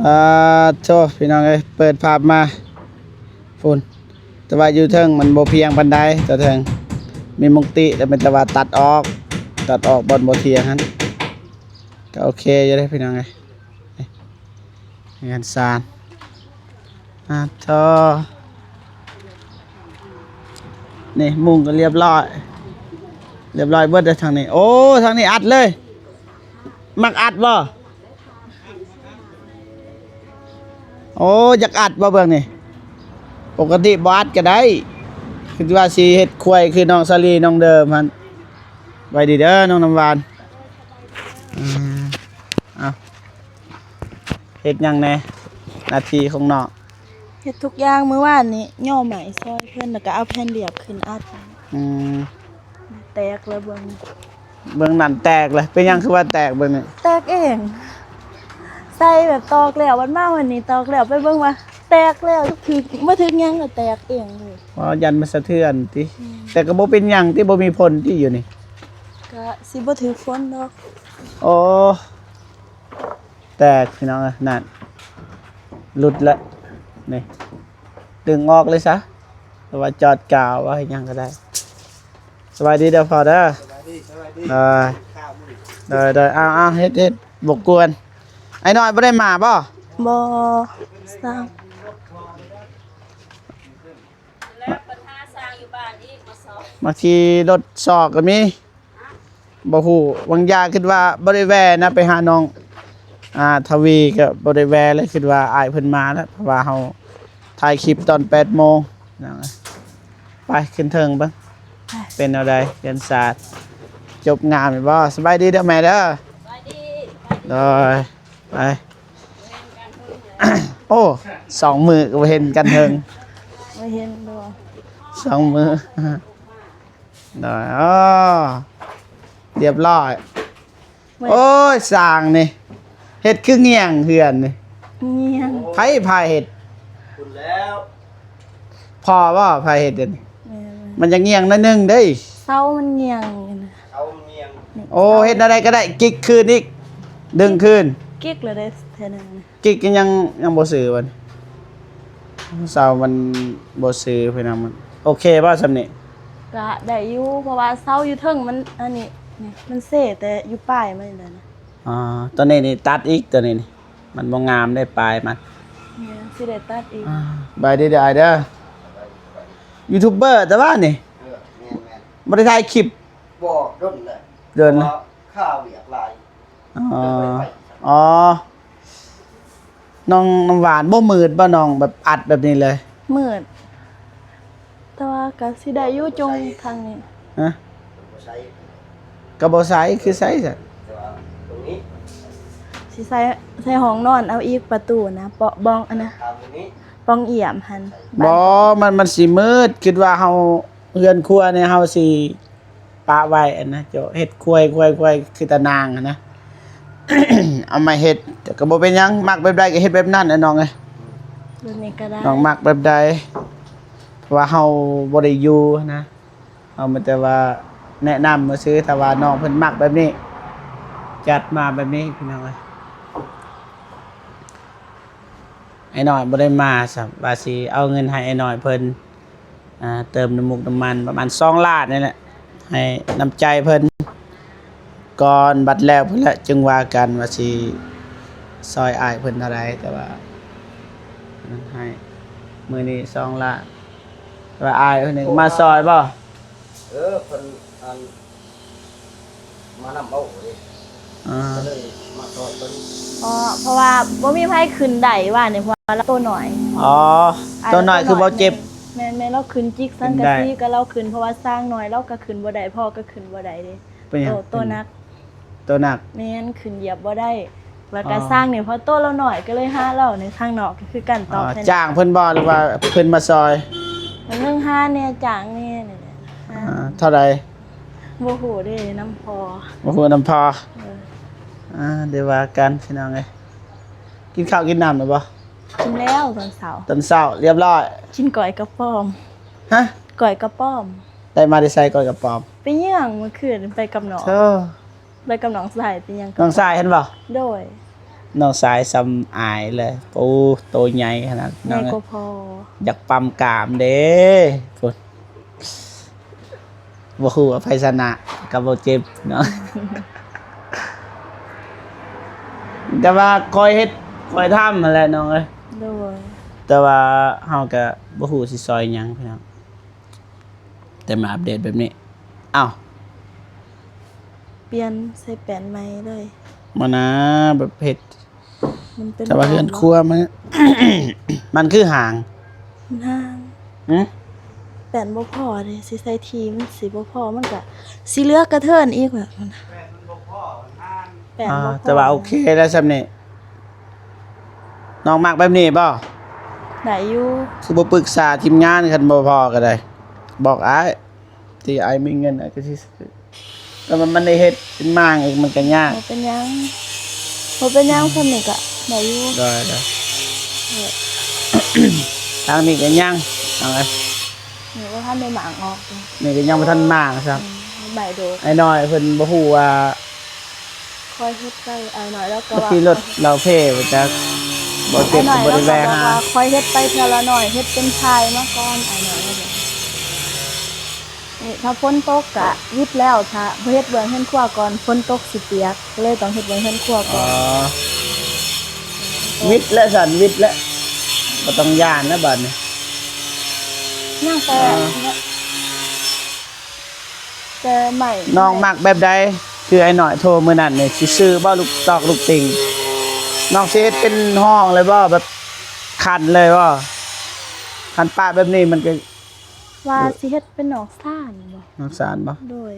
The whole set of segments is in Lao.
ອາໂທ້ ພີ່ນ້ອງເອີຍ ເປີດພາບມາພຸ້ນ ແຕ່ວ່າຢູ່ເທິງມັນບໍ່ພຽງປານໃດ ຕົວເທິງມີມຸງຕິ ແລ້ວແມ່ນແຕ່ວ່າຕັດອອກ ຕັດອອກບ່ອນບໍ່ພຽງຫັ້ນ ກໍໂອເຄຢູ່ເດ້ພີ່ນ້ອງເອີຍ ເຮືອນຊານ ອາໂທ້ ນີ້ມຸງກໍລຽບຮ້ອຍ ລຽບຮ້ອຍເບິດເດ້ທາງນີ້ ໂອ້ ທາງນີ້ອັດເລີຍ ມັກອັດບໍ່? ໂອ້ ຢາກອັດບໍ່ເບື້ອງນີ້? ປົກກະຕິບໍ່ອັດກໍໄດ້ ຄືວ່າຊິເຮັດຄວາຍຄືນ້ອງສາລີນ້ອງເດີມຫັ້ນ ໄວ້ດີເດີນ້ອງນ້ຳຫວານ ອືມ ເອົາ ເຮັດຫຍັງແດ່ ໜ້າທີ່ຂອງນ້ອງ? ເຮັດທຸກຢ່າງ ມື້ວານນີ້ຍໍໄມ້ຊ່ອຍເພິ່ນ ແລ້ວກໍເອົາແຜ່ນລຽບຂຶ້ນອັດ ອືມ ແຕກແລ້ວເບິ່ງ ເບິ່ງນັ້ນແຕກເລີຍ ເປັນຫຍັງຄືວ່າແຕກເບິ່ງນີ້? ແຕກເອງ ໃສ່ແບບຕອກແລ້ວ ບັດມາມື້ນີ້ຕອກແລ້ວ ໄປເບິ່ງວ່າແຕກແລ້ວ ຖືກ ບໍ່ຖືກຫຍັງກໍແຕກເອງເລີຍ ອໍ ຢ້ານມັນສະເທືອນຕິ ອືມ ແຕ່ກໍບໍ່ເປັນຫຍັງຕິ ບໍ່ມີຜົນຕິຢູ່ນີ້? ກໍຊິບໍ່ຖືກຝົນດອກ ໂອ້ ແຕກພີ່ນ້ອງເອີຍ ນັ້ນ ຫຼຸດລະ ນີ້ ດຶງອອກເລີຍຊະ ຫຼືວ່າຈອດກາວ ວ່າເຮັດຫຍັງກໍໄດ້ ສະບາຍດີເດີພໍ່ເດີ ສະບາຍດີ ສະບາຍດີ ໂດຍ ຂ້າວມື້ນີ້ ໂດຍ ໂດຍ ເອົາ ເອົາ ເຮັດ ເຮັດ ບໍ່ກວນ ອ້າຍນ້ອຍບໍ່ໄດ້ມາບໍ່? ບໍ່ ຊ່າງ ແລ້ວເພິ່ນຫາຊ່າງຢູ່ບ້ານອີກມາຊອກ ບາງທີລົດຊອກກໍມີ ບໍ່ຮູ້ ຫວັງຢາຄິດວ່າບໍ່ໄດ້ແວ່ນະ ໄປຫານ້ອງ ອ່າ ທະວີກໍບໍ່ໄດ້ແວ່ແລ້ວ ຄິດວ່າອ້າຍເພິ່ນມາແລ້ວ ເພາະວ່າເຮົາຖ່າຍຄລິບຕອນແປດໂມງ ໄປຂຶ້ນເທິງເບິ່ງ ເປັນແນວໃດເຮືອນຊານ ຈົບງາມແມ່ນບໍ່? ສະບາຍດີເດີແມ່ເດີ ໂດຍ ໄປ ໂອ້ ສອງມື້ກໍບໍ່ເຫັນກັນເຖິງ ບໍ່ເຫັນດອກ ສອງມື້ ໂດຍ ອໍ ລຽບຮ້ອຍ ໂອ້ຍ ຊ່າງນີ້ ເຮັດຄືງ່ຽງເຮືອນນີ້ ງ່ຽງ ໃຜພາເຮັດ? ພຸ້ນແລ້ວ ພໍ່ບໍ່ພາເຮັດດຽວນີ້? ແມ່ນ ມັນຈະງ່ຽງໜ້ອຍໜຶ່ງເດ້ ເສົາມັນງ່ຽງ ເສົາມັນງ່ຽງ ໂອ້ ເຮັດແນວໃດກໍໄດ້ ກິກຄືນອີກ ດຶງຄືນ ກິກແລ້ວເດ້ເທື່ອໜຶ່ງ ກິກຍັງ ຍັງບໍ່ຊື່ບັດນີ້ ເສົາມັນບໍ່ຊື່ພີ່ນ້ອງ ມັນໂອເຄບໍ່ຊ່ຳນີ້? ກະໄດ້ຢູ່ ເພາະວ່າເສົາຢູ່ເທິງມັນ ອັນນີ້ ນີ້ ມັນເຊແຕ່ຢູ່ປາຍມັນນີ້ແຫຼະນະ ອໍ ຕົວນີ້ນີ້ຕັດອີກ ຕົວນີ້ນີ້ ມັນບໍ່ງາມເດ້ປາຍມັນ ແມ່ນ ຊິໄດ້ຕັດອີກ ອ່າ ບາຍດີເດີອ້າຍເດີ ຢູທູບເບີແຕ່ວ່ານີ້ ເອີ ແມ່ນໆ ບໍ່ໄດ້ຖ່າຍຄລິບ ບໍ່ ດົນແລ້ວ ດົນ ເພາະວ່າຄາວຽກຫຼາຍ ອໍ ອໍ ນ້ອງນ້ຳຫວານບໍ່ມືດບໍ່ນ້ອງ ແບບອັດແບບນີ້ເລີຍ? ມືດ ແຕ່ວ່າກໍຊິໄດ້ຢູ່ ຈົ່ງທາງນີ້ ຮະ? ກໍບໍ່ໃສ່ ຄືໃສ່ຊັ້ນ ຊິໃສ່ ໃສ່ຫ້ອງນອນເອົາອີກ ປະຕູນະ ເປາະ ບ່ອງອັນນະ ປ່ອງຢ້ຽມຫັ້ນ ບໍ່ ມັນ ມັນຊິມືດ ຄິດວ່າເຮົາ ເຮືອນຄົວນີ້ເຮົາຊິປະໄວ້ອັນນະ ເຈົ້າເຮັດຄວາຍ ຄວາຍ ຄວາຍ ຄືຕານາງຫັ້ນນະ ເອົາມາເຮັດ ແຕ່ກໍບໍ່ເປັນຫຍັງ ມັກແບບໃດກໍເຮັດແບບນັ້ນແຫຼະນ້ອງເອີຍ ແບບນີ້ກໍໄດ້ ນ້ອງມັກແບບໃດ ເພາະວ່າເຮົາບໍ່ໄດ້ຢູ່ຫັ້ນນະ ເຮົາມີແຕ່ວ່າແນະນຳຊື່ໆ ຖ້າວ່ານ້ອງເພິ່ນມັກແບບນີ້ ຈັດມາແບບນີ້ພີ່ນ້ອງເອີຍ. ອ້າຍນ້ອຍບໍ່ໄດ້ມາຊ້ຳ ວ່າຊິເອົາເງິນໃຫ້ອ້າຍນ້ອຍເພິ່ນ ອ່າ ເຕີມນ້ຳມູກນ້ຳມັນປະມານສອງລ້ານນີ້ແຫຼະ ໃຫ້ນ້ຳໃຈເພິ່ນກ່ອນ ບັດແລ້ວພຸ້ນແຫຼະຈຶ່ງວ່າກັນວ່າຊິຊ່ອຍອ້າຍເພິ່ນເທົ່າໃດ ແຕ່ວ່າໃຫ້ມື້ນີ້ສອງລ້ານ ແຕ່ວ່າອ້າຍເພິ່ນນີ້ມາຊ່ອຍບໍ່? ເອີ ເພິ່ນ ອັນ ມານຳເອົາເດ້ ອ່າ ກໍເລີຍມາຊ່ອຍເພິ່ນ ອໍ ເພາະວ່າບໍ່ມີໃຜຂຶ້ນໄດ້ວ່ານີ້ ເພາະວ່າລາວໂຕນ້ອຍ ອໍ ໂຕນ້ອຍຄືບໍ່ເຈັບ ແມ່ນໆ ລາວຂຶ້ນຈິກສັງກະສີກໍລາວຂຶ້ນ ເພາະວ່າຊ້າງນ້ອຍລາວກໍຂຶ້ນບໍ່ໄດ້ ພໍ່ກໍຂຶ້ນບໍ່ໄດ້ເດ້ ເປັນຫຍັງ? ໂຕ ໂຕໜັກ ໂຕໜັກ ແມ່ນ ຂຶ້ນຢຽບບໍ່ໄດ້ ແລ້ວກໍ ອໍ ຊ້າງນີ້ເພາະໂຕລາວນ້ອຍ ກໍເລີຍຫາລາວໃນທາງນອກ ກໍຄືກັນຕອບ ອໍ ແທນ ຈ້າງເພິ່ນບໍ່ ຫຼືວ່າເພິ່ນມາຊ່ອຍ? ເພິ່ນເລີຍຫາແດ່ ຈ້າງແດ່ນີ້ແຫຼະ ອ່າ ເທົ່າໃດ? ບໍ່ຮູ້ເດ້ ນຳພໍ່ ບໍ່ຮູ້ນຳພໍ່ ເອີ ອ່າ ໄດ້ວ່າກັນພີ່ນ້ອງເອີຍ ກິນເຂົ້າກິນນ້ຳແລ້ວບໍ່? ກິນແລ້ວຕອນເຊົ້າ ຕອນເຊົ້າລຽບຮ້ອຍ ກິນກ້ອຍກະປອມ ຮະ? ກ້ອຍກະປອມ ໄດ້ມາແຕ່ໃສກ້ອຍກະປອມ? ໄປເຍືອງມື້ຄືນໄປກັບນ້ອງ ໂທ້ ໄປກັບນ້ອງຊາຍ ໄປເຍືອງ ນ້ອງຊາຍຫັ້ນບໍ່? ໂດຍ ນ້ອງຊາຍສ່ຳອ້າຍເລີຍ. ໂອ້ ໂຕໃຫຍ່ຂະໜາດ ໃຫຍ່ກວ່າພໍ່ ຢາກປ້ຳກາມເດ້. ພຸ້ນ ບໍ່ຮູ້ວ່າໃຜຊະນະກັບບໍ່ເຈັບເນາະ. ແຕ່ວ່າຄອຍເຮັດ ຄອຍທຳຫັ້ນແຫຼະນ້ອງເອີຍ. ໂດຍ. ແຕ່ວ່າເຮົາກະບໍ່ຮູ້ຊິຊ່ອຍຫຍັງພີ່ນ້ອງ ແຕ່ມາອັບເດດແບບນີ້. ອ້າວ ປ່ຽນໃສ່ແປ້ນໃໝ່ເລີຍ. ບໍ່ນາ ແບບເຮັດ ມັນເປັນ ແຕ່ວ່າເຮືອນຄົວມັນ ມັນຄືຫາງ ມັນຫາງ. ຫື? ແປ້ນບໍ່ພໍເດ້ ຊິໃສ່ທີ່ມັນຊິບໍ່ພໍ ມັນກະຊິເຫຼືອກະເທີນອີກແບບນັ້ນ. ແປ້ນມັນບໍ່ພໍ ມັນຫາງ. ແປ້ນບໍ່ພໍ ອ່າ ແຕ່ວ່າໂອເຄແລ້ວສ່ຳນີ້. ນ້ອງມັກແບບນີ້ບໍ່? ໄດ້ຢູ່. ຄືບໍ່ປຶກສາທີມງານ ຄັນບໍ່ພໍກະໄດ້ ບອກອ້າຍ. ທີ່ອ້າຍມີເງິນ ອ້າຍກະຊິຊື້ ແຕ່ວ່າມັນໄດ້ເຮັດເປັນໝ່າງອີກ ມັນກະຍາກ. ບໍ່ເປັນຫຍັງ ບໍ່ເປັນຫຍັງ ສ່ຳນີ້ກະໄດ້ຢູ່. ໄດ້ ໄດ້. ເອີ ທາງນີ້ກະຍັງ ເອົາໄວ້ ນີ້ບໍ່ທັນໄດ້ໝ່າງອອກເດ້. ນີ້ກະຍັງບໍ່ທັນໝ່າງຊ້ຳ. ອືມ ໃບໂດກ ອ້າຍນ້ອຍເພິ່ນບໍ່ຮູ້ວ່າ ຂ້ອຍເຮັດໄປ ອ້າຍນ້ອຍລາວກະວ່າ ຂີ່ລົດລາວເພໄປຈັກ ບໍ່ເຈັບກະບໍ່ໄດ້ແວ່ຫາ. ຂ້ອຍເຮັດໄປເທື່ອລະໜ້ອຍ ເຮັດເປັນຖ່າຍມາກ່ອນ ອ້າຍນ້ອຍລາວບອກ. ນີ້ ຖ້າຝົນຕົກກະຫຍຸດແລ້ວ ຖ້າບໍ່ເຮັດເບື້ອງເຮືອນຄົວກ່ອນ ຝົນຕົກຊິປຽກ ເລີຍຕ້ອງເຮັດເບື້ອງເຮືອນຄົວກ່ອນ. ອໍ ຫວິດແລ້ວຊັ້ນ ຫວິດແລ້ວ ບໍ່ຕ້ອງຢ້ານແລ້ວບາດນີ້. ຍັງແຕ່ ອ່າ ແຕ່ໄມ້ ນ້ອງມັກແບບໃດ? ຄືອ້າຍນ້ອຍໂທມື້ນັ້ນນີ້ ຊິຊື້ບໍ່ລູກຕອກລູກຕິ່ງ? ນ້ອງຊິເຮັດເປັນຫ້ອງເລີຍບໍ່? ແບບຄັນເລີຍບໍ່? ຄັນປະແບບນີ້ມັນກະ ວ່າຊິເຮັດເປັນນອກຊານບໍ່? ນອກຊານບໍ່? ໂດຍ.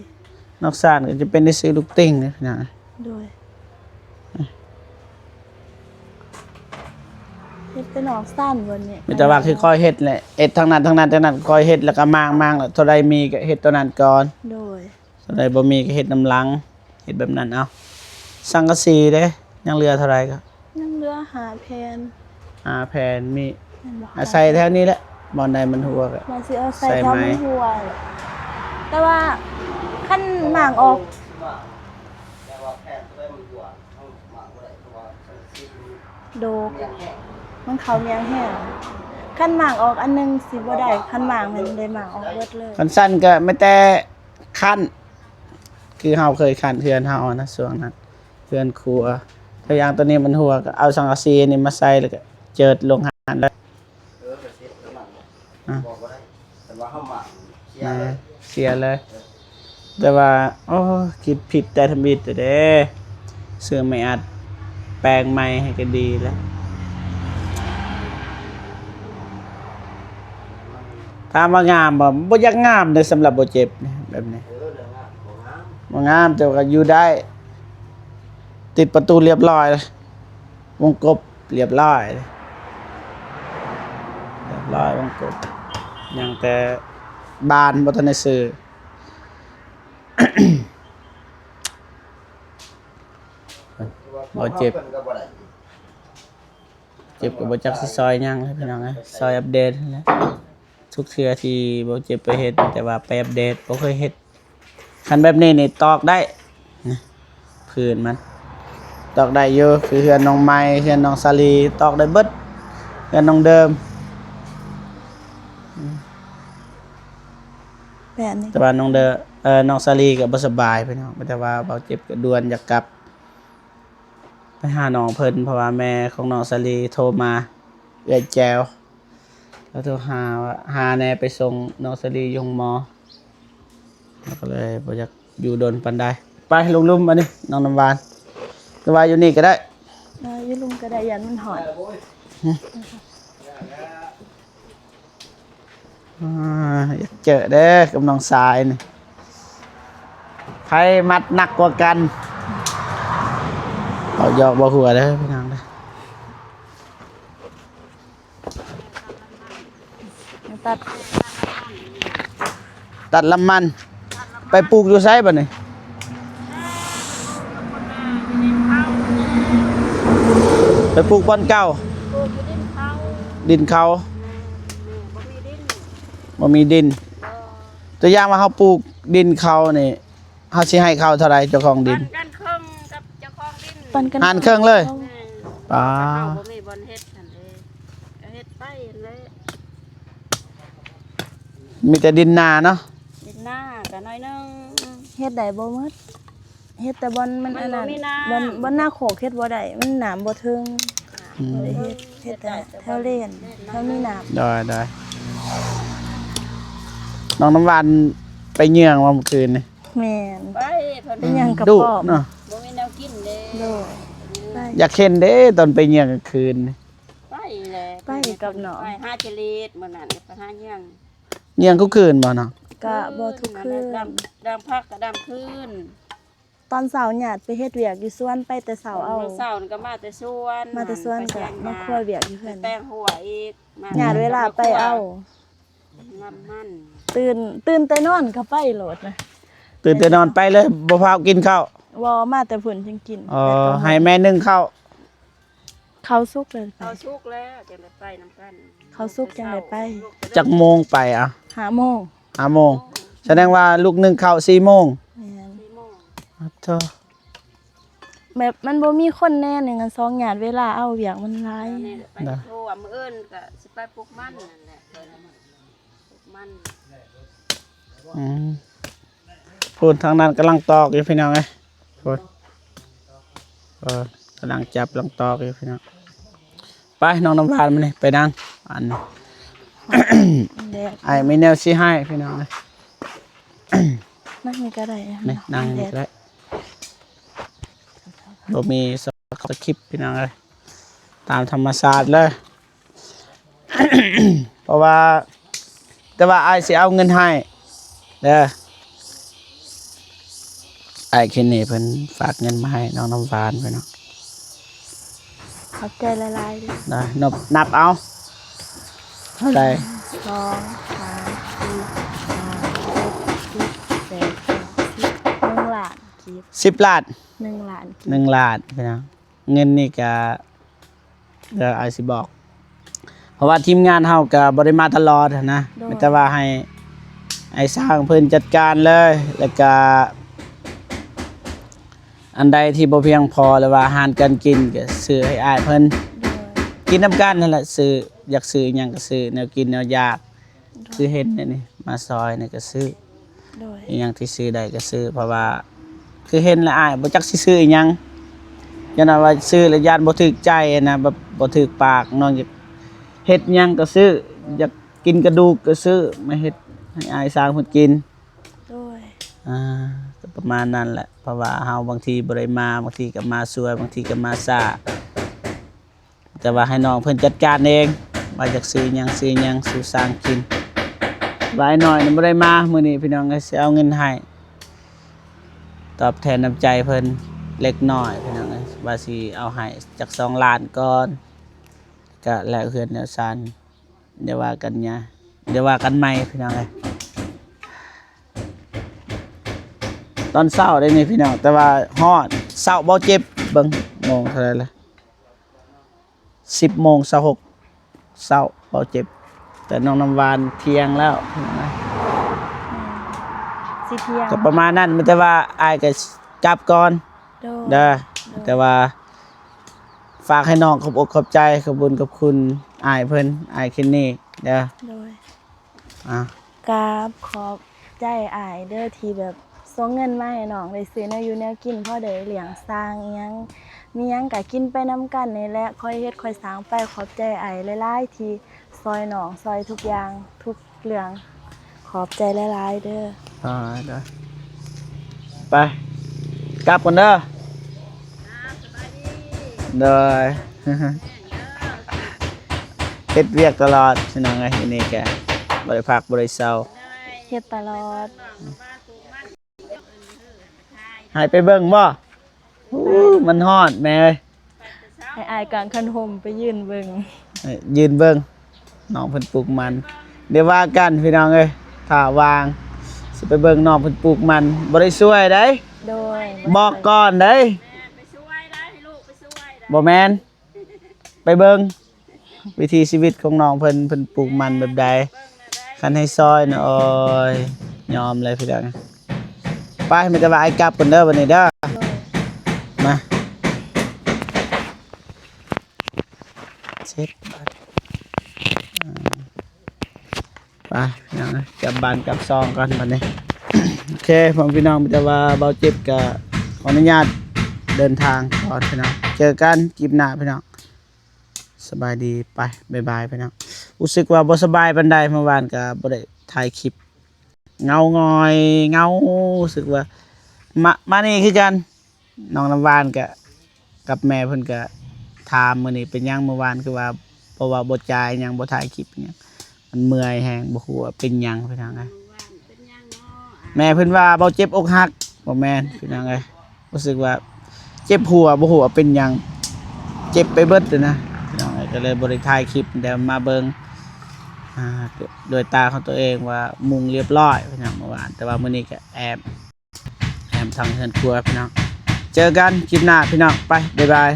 ນອກຊານກະຈະເປັນໄດ້ຊື້ລູກຕິ່ງເດ້ພີ່ນ້ອງ. ໂດຍ. ເຮັດແຕ່ນອກຊັ້ນເບິດນີ້ ມີແຕ່ວ່າຄືຂ້ອຍເຮັດແຫຼະ ເຮັດທັງນັ້ນທັງນັ້ນທັງນັ້ນ ຂ້ອຍເຮັດແລ້ວກະມ້າງໆ ແລ້ວເທົ່າໃດມີກະເຮັດໂຕນັ້ນກ່ອນ. ໂດຍ. ເທົ່າໃດບໍ່ມີກະເຮັດນຳຫຼັງ ເຮັດແບບນັ້ນເອົາ. ສັງກະສີເດ້ ຍັງເຫຼືອເທົ່າໃດກະ? ຍັງເຫຼືອຫ້າແຜ່ນ. ຫ້າແຜ່ນ ມີ ແມ່ນບໍ່? ອາໄສແຖວນີ້ແຫຼະ ບ່ອນໃດມັນຮົ່ວກະ ວ່າຊິເອົາໃສ່ແຖວມັນຮົ່ວ. ແຕ່ວ່າຄັນມ້າງອອກ ໂດກ ມັນເຂົ້າໜຽງແຮງ ຄັນມ້າງອອກອັນໜຶ່ງຊິບໍ່ໄດ້ ຄັນມ້າງແມ່ນໄດ້ມ້າງອອກເບິດເລີຍ. ຄັນຊັ້ນກະແມ່ນແຕ່ຄັນ ຄືເຮົາເຄີຍຄັນເຮືອນເຮົານະ ຊ່ວງນັ້ນ ເຮືອນຄົວ ແລ້ວຢ່າງໂຕນີ້ມັນຮົ່ວ ກະເອົາສັງກະສີນີ້ມາໃສ່ ແລ້ວກະເຈີດລົງຫັ້ນເລີຍ. ເອີ ກະເຊັດແລ້ວມັນ ອາ ບອກບໍ່ໄດ້ ຄັນວ່າເຮົາໝັ້ນເສຍເລີຍ ເສຍເລີຍ. ເອີ ແຕ່ວ່າ ໂອ້ ຄິດຜິດແຕ່ທຳອິດແທ້ເດ້ ຊື້ໄມ້ອັດແປງໃໝ່ໃຫ້ກະດີແລ້ວ. ຖາມວ່າງາມບໍ່? ບໍ່ຢາກງາມເດ້ ສຳລັບບໍ່ເຈັບນີ້ ແບບນີ້. ເອີ ເລື່ອງງາມບໍ່ງາມ ບໍ່ງາມ ແຕ່ວ່າກະຢູ່ໄດ້ ຕິດປະຕູລຽບຮ້ອຍ ວົງກົບ ລຽບຮ້ອຍ ລຽບຮ້ອຍ ວົງກົບ ຍັງແຕ່ບານບໍ່ທັນໄດ້ຊື້. ບໍ່ເຈັບ ເຈັບກະບໍ່ຈັກຊິຊ່ອຍຫຍັງແຫຼະພີ່ນ້ອງເອີຍ ຊ່ອຍອັບເດດຫັ້ນແຫຼະ. ທຸກເທື່ອທີ່ບໍ່ເຈັບໄປເຮັດ ແຕ່ວ່າໄປອັບເດດ ບໍ່ເຄີຍເຮັດ. ຄັນແບບນີ້ນີ້ຕອກໄດ້ ນະ ພື້ນມັນຕອກໄດ້ຢູ່ ຄືເຮືອນນ້ອງໃໝ່ ເຮືອນນ້ອງສາລີ ຕອກໄດ້ເບິດ ເຮືອນນ້ອງເດີມ. ແບບນີ້ ແຕ່ວ່ານ້ອງເດີ ເອີ ນ້ອງສາລີກະບໍ່ສະບາຍພີ່ນ້ອງ ແຕ່ວ່າບ່າວເຈັບກະດ່ວນຢາກກັບໄປຫານ້ອງເພິ່ນ ເພາະວ່າແມ່ຂອງນ້ອງສາລີໂທມາ ເອື້ອຍແຈວ ລາວໂທຫາວ່າ ຫາແດ່ ໄປສົ່ງນ້ອງສາລີຢູ່ໂຮງໝໍ ລາວກະເລີຍບໍ່ຢາກຢູ່ດົນປານໃດ. ໄປ ລົງລຸ່ມບາດນີ້ ນ້ອງນ້ຳຫວານ ຫຼືວ່າຢູ່ນີ້ກະໄດ້. ເອີ ຢູ່ລຸ່ມກະໄດ້ ຢ້ານມັນຮ້ອນ. ອາ ຢາກເຈີເດ້ກັບນ້ອງຊາຍນີ້ ໃຜມັດໜັກກວ່າກັນ. ເວົ້າຢອກເວົ້າຫົວເດີພີ່ນ້ອງເດີ. ຕັດ ຕັດລຳມັນ ໄປປູກຢູ່ໃສບາດນີ້? ໄປປູກບ່ອນເກົ່າ ປູກຢູ່ດິນເຂົາ ດິນເຂົາ ບໍ່ມີດິນ ບໍ່ມີດິນ. ເອີ ຕົວຢ່າງວ່າເຮົາປູກດິນເຂົານີ້ ເຮົາຊິໃຫ້ເຂົາເທົ່າໃດ ເຈົ້າຂອງດິນ? ປັນກັນເຄິ່ງກັບເຈົ້າຂອງດິນ ປັນກັນ ຫານເຄິ່ງເລີຍ. ແມ່ນ. ປາ ເຮົາບໍ່ມີບ່ອນເຮັດຫັ້ນເດ້ ກໍເຮັດໄປຫັ້ນແຫຼະ ມີແຕ່ດິນນາເນາະ ດິນນາກໍໜ້ອຍໜຶ່ງ ເຮັດໄດ້ບໍ່ໝົດ ເຮັດແຕ່ບ່ອນມັນ ມັນ ອັນນັ້ນ ບໍ່ມີນ້ຳ ບ່ອນ ບ່ອນໜ້າໂຄກເຮັດບໍ່ໄດ້ ມັນນ້ຳບໍ່ເຖິງ ອືມ ເຮັດ ເຮັດແຕ່ແຖວເລນ ແຖວມີນ້ຳ ໂດຍ ໂດຍ ນ້ອງນ້ຳຫວານໄປເຍື່ອງວ່າມື້ຄືນນີ້ ແມ່ນ ໄປ ໄປເຍື່ອງກະປອມ ດຸເນາະ ບໍ່ມີແນວກິນເດ້ ໂດຍ ໄປ ຢາກເຫັນເດ້ຕອນໄປເຍື່ອງກາງຄືນ ໄປແຫຼະ ໄປກັບນ້ອງ ໄປຫາຈະເລດ ມື້ນັ້ນກໍໄປຫາເຍື່ອງ ເຍື່ອງທຸກຄືນບໍ່ນ້ອງ? ກະບໍ່ທຸກຄືນ ດຳ ດຳຜັກກໍດຳຄືນ ຕອນເຊົ້າຍາດໄປເຮັດວຽກຢູ່ສວນ ໄປແຕ່ເຊົ້າເອົາ ມື້ເຊົ້ານີ້ກໍມາແຕ່ສວນ ມາແຕ່ສວນກໍມາຄົວວຽກຢູ່ເຮືອນ ແຕ່ງຫົວອີກ ຍາດເວລາໄປເອົາ ນ້ຳມັນ ຕື່ນ ຕື່ນແຕ່ນອນກໍໄປໂລດນະ ຕື່ນແຕ່ນອນໄປເລີຍ ບໍ່ຟ້າວກິນເຂົ້າ ບໍ່ ມາແຕ່ພຸ້ນຈຶ່ງກິນ ອໍ ແຕ່ກໍ ໃຫ້ແມ່ໜຶ້ງເຂົ້າ ເຂົ້າສຸກເລີຍໄປ ເຂົ້າສຸກແລ້ວຈັ່ງໄດ້ໄປນຳກັນ ເຂົ້າສຸກຈັ່ງໄດ້ໄປ ຈັກໂມງໄປອະ? ຫ້າໂມງ ຫ້າໂມງ ສະແດງວ່າລູກໜຶ້ງເຂົ້າສີ່ໂມງ ແມ່ນ ສີ່ໂມງ ອາໂທ້ ແບບມັນບໍ່ມີຄົນແນ່ໜຶ່ງ ອັນສອງຍາດເວລາເອົາວຽກມັນຫຼາຍ ແມ່ນ ໄປ ໄດ້ ໂທ ມື້ອື່ນກໍຊິໄປປູກມັນນັ້ນແຫຼະ ມັນ ອືມ ພຸ້ນທາງນັ້ນກຳລັງຕອກຢູ່ພີ່ນ້ອງເອີຍ ພຸ້ນ ເອີ ກຳລັງຈັບກຳລັງຕອກຢູ່ພີ່ນ້ອງ ໄປນ້ອງນ້ຳຫວານ ມານີ້ ໄປນັ່ງ ອັນ ແດດ ອ້າຍມີແນວຊິໃຫ້ພີ່ນ້ອງເອີຍ ນັ່ງນີ້ກໍໄດ້ ນີ້ ນັ່ງນີ້ກໍໄດ້ ບໍ່ມີສະຄຣິບພີ່ນ້ອງເອີຍ ຕາມທຳມະຊາດເລີຍ ເພາະວ່າ ແຕ່ວ່າອ້າຍຊິເອົາເງິນໃຫ້ເດີ ອ້າຍຄິດນີ້ເພິ່ນຝາກເງິນມາໃຫ້ນ້ອງນ້ຳຫວານພີ່ນ້ອງ ຂອບໃຈຫຼາຍໆເດີ ໄດ້ ນັບ ນັບເອົາ ເທົ່າໃດ? ສອງ ສາມ ສີ່ ຫ້າ ຫົກ ເຈັດ ແປດ ເກົ້າ ສິບ ໜຶ່ງລ້ານກີບ ສິບລ້ານ ໜຶ່ງລ້ານກີບ ໜຶ່ງລ້ານພີ່ນ້ອງ ເງິນນີ້ກະ ດຽວອ້າຍຊິບອກ ເພາະວ່າທີມງານເຮົາກະບໍ່ໄດ້ມາຕະຫຼອດຫັ້ນນະ ໂດຍ ມີແຕ່ວ່າໃຫ້ອ້າຍຊ້າງເພິ່ນຈັດການເລີຍ ແລ້ວກະ ອັນໃດທີ່ບໍ່ພຽງພໍ ຫຼືວ່າອາຫານການກິນ ກະຊື້ໃຫ້ອ້າຍເພິ່ນ ໂດຍ ກິນນຳກັນຫັ້ນແຫຼະ ຊື້ ຢາກຊື້ຫຍັງກະຊື້ ແນວກິນແນວຢາກ ໂດຍ ຄືເຫັນນີ້ ມາຊອຍນີ້ກະຊື້ ໂດຍ ອີ່ຫຍັງທີ່ຊື້ໄດ້ກໍຊື້ ເພາະວ່າຄືເຫັນແລ້ວອ້າຍບໍ່ຈັກຊິຊື້ອີ່ຫຍັງ ຢ້ານວ່າຊື້ແລ້ວຢ້ານບໍ່ຖືກໃຈນະ ແບບບໍ່ຖືກປາກ ນ້ອງຢາກເຮັດຫຍັງກໍຊື້ ຢາກກິນກະດູກກໍຊື້ ມາເຮັດໃຫ້ອ້າຍຊ້າງເພິ່ນກິນ ໂດຍ ອ່າ ກໍປະມານນັ້ນແຫຼະ ເພາະວ່າເຮົາບາງທີບໍ່ໄດ້ມາ ບາງທີກໍມາຊ່ວຍ ບາງທີກໍມາຊ້າ ແຕ່ວ່າໃຫ້ນ້ອງເພິ່ນຈັດການເອງ ວ່າຢາກຊື້ຫຍັງ ຊື້ຫຍັງສູ່ຊ້າງກິນ ວ່າອ້າຍນ້ອຍນີ້ບໍ່ໄດ້ມາມື້ນີ້ພີ່ນ້ອງເອີຍ ຊິເອົາເງິນໃຫ້ ຕອບແທນນ້ຳໃຈເພິ່ນເລັກນ້ອຍພີ່ນ້ອງເອີຍ ວ່າຊິເອົາໃຫ້ຈັກສອງລ້ານກ່ອນ ກະແລ້ວເຮືອນແລ້ວຊານ ຢ່າວ່າກັນຫຍັງ ຢ່າວ່າກັນໃໝ່ພີ່ນ້ອງເອີຍ ຕອນເຊົ້າເດ້ນີ້ພີ່ນ້ອງ ແຕ່ວ່າຮອດເຊົ້າບໍ່ເຈັບ ເບິ່ງໂມງເທົ່າໃດລະ? ສິບໂມງຊາວຫົກເຊົ້າ ເວົ້າເຈັບ ແຕ່ນ້ອງນ້ຳຫວານທ່ຽງແລ້ວ ອືມ ຊິທ່ຽງ ກໍປະມານນັ້ນ ມີແຕ່ວ່າອ້າຍກໍກັບກ່ອນ ໂດຍ ເດີ ໂດຍ ແຕ່ວ່າຝາກໃຫ້ນ້ອງຂອບອົກຂອບໃຈ ຂອບບຸນຂອບຄຸນອ້າຍເພິ່ນ ອ້າຍເຄນນີ ເດີ ໂດຍ ອ່າ ກາບຂອບໃຈອ້າຍເດີ ທີ່ແບບສົ່ງເງິນມາໃຫ້ນ້ອງໄດ້ຊື້ແນວຢູ່ແນວກິນ ພໍໄດ້ລ້ຽງຊ້າງອີ່ຫຍັງ ມີຫຍັງກະກິນໄປນຳກັນນີ້ແຫຼະ ຄ່ອຍເຮັດຄ່ອຍສ້າງໄປ. ຂອບໃຈອ້າຍຫຼາຍໆ ທີ່ຊ່ອຍນ້ອງ ຊ່ອຍທຸກຢ່າງທຸກເລື່ອງ ຂອບໃຈຫຼາຍໆເດີ. ອ່າ ໄດ້ ໄປ ກັບກ່ອນເດີ. ໂດຍ ເຮັດວຽກຕະຫຼອດພີ່ນ້ອງເອີຍ ອັນນີ້ກະບໍ່ໄດ້ພັກບໍ່ໄດ້ເຊົາ ເຮັດຕະຫຼອດ. ໃຫ້ໄປເບິ່ງບໍ່? ໂອ້ ມັນຮ້ອນແມ່ເອີຍ ໃຫ້ອ້າຍກາງຄັນຮົ່ມໄປຢືນເບິ່ງ ເອີ ຢືນເບິ່ງ ນ້ອງເພິ່ນປູກມັນ ດຽວວ່າກັນພີ່ນ້ອງເອີຍ ຖ້າວ່າງຊິໄປເບິ່ງນ້ອງເພິ່ນປູກມັນ ບໍ່ໄດ້ຊ່ວຍໃດ໋ ໂດຍ ບອກກ່ອນໃດ໋ ບໍ່ແມ່ນ ໄປເບິ່ງວິຖີຊີວິດຂອງນ້ອງເພິ່ນ ເພິ່ນປູກມັນແບບໃດ ຄັນໃຫ້ຊ່ອຍນະ ໂອ້ຍ ຍອມເລີຍພີ່ນ້ອງ. ໄປ ມີແຕ່ວ່າອ້າຍກັບກ່ອນເດີບັດນີ້ເດີ ໂດຍ ມາ. ເສັດບາດ ອ່າ ໄປພີ່ນ້ອງເອີຍ ກັບບ້ານກັບຊ່ອງກ່ອນບັດນີ້. ໂອເຄ ພໍ່ແມ່ພີ່ນ້ອງ ມີແຕ່ວ່າເບົາເຈັບກະຂໍອະນຸຍາດເດີນທາງກ່ອນພີ່ນ້ອງ ເຈີກັນຄລິບໜ້າພີ່ນ້ອງ. ສະບາຍດີ ໄປ ບາຍບາຍພີ່ນ້ອງ. ຮູ້ສຶກວ່າບໍ່ສະບາຍປານໃດ ເມື່ອວານກະບໍ່ໄດ້ຖ່າຍຄລິບ ເງົາງອຍເງົາ ຮູ້ສຶກວ່າ ມາ ມານີ້ຄືກັນ ນ້ອງນ້ຳຫວານກະ ກັບແມ່ເພິ່ນກະຖາມ ມື້ນີ້ເປັນຫຍັງ ເມື່ອວານຄືວ່າ ບໍ່ເວົ້າບໍ່ຈາຫຍັງ ບໍ່ຖ່າຍຄລິບຫຍັງ ມັນເມື່ອຍແຮງ ບໍ່ຮູ້ວ່າເປັນຫຍັງພີ່ນ້ອງເອີຍ. ແມ່ເພິ່ນວ່າເບົາເຈັບອົກຫັກ ບໍ່ແມ່ນພີ່ນ້ອງເອີຍ ຮູ້ສຶກວ່າເຈັບຫົວ ບໍ່ຮູ້ວ່າເປັນຫຍັງ ເຈັບໄປເບິດເລີຍນະພີ່ນ້ອງເອີຍ. ກະເລີຍບໍ່ໄດ້ຖ່າຍຄລິບ ແຕ່ມາເບິ່ງ ອ່າ ດ້ວຍຕາຂອງຕົວເອງວ່າມຸງລຽບຮ້ອຍພີ່ນ້ອງ ເມື່ອວານ ແຕ່ວ່າມື້ນີ້ກະແອມ ແອມທັງເຮືອນຄົວພີ່ນ້ອງ. ເຈີກັນຄລິບໜ້າພີ່ນ້ອງ ໄປ ບາຍບາຍ.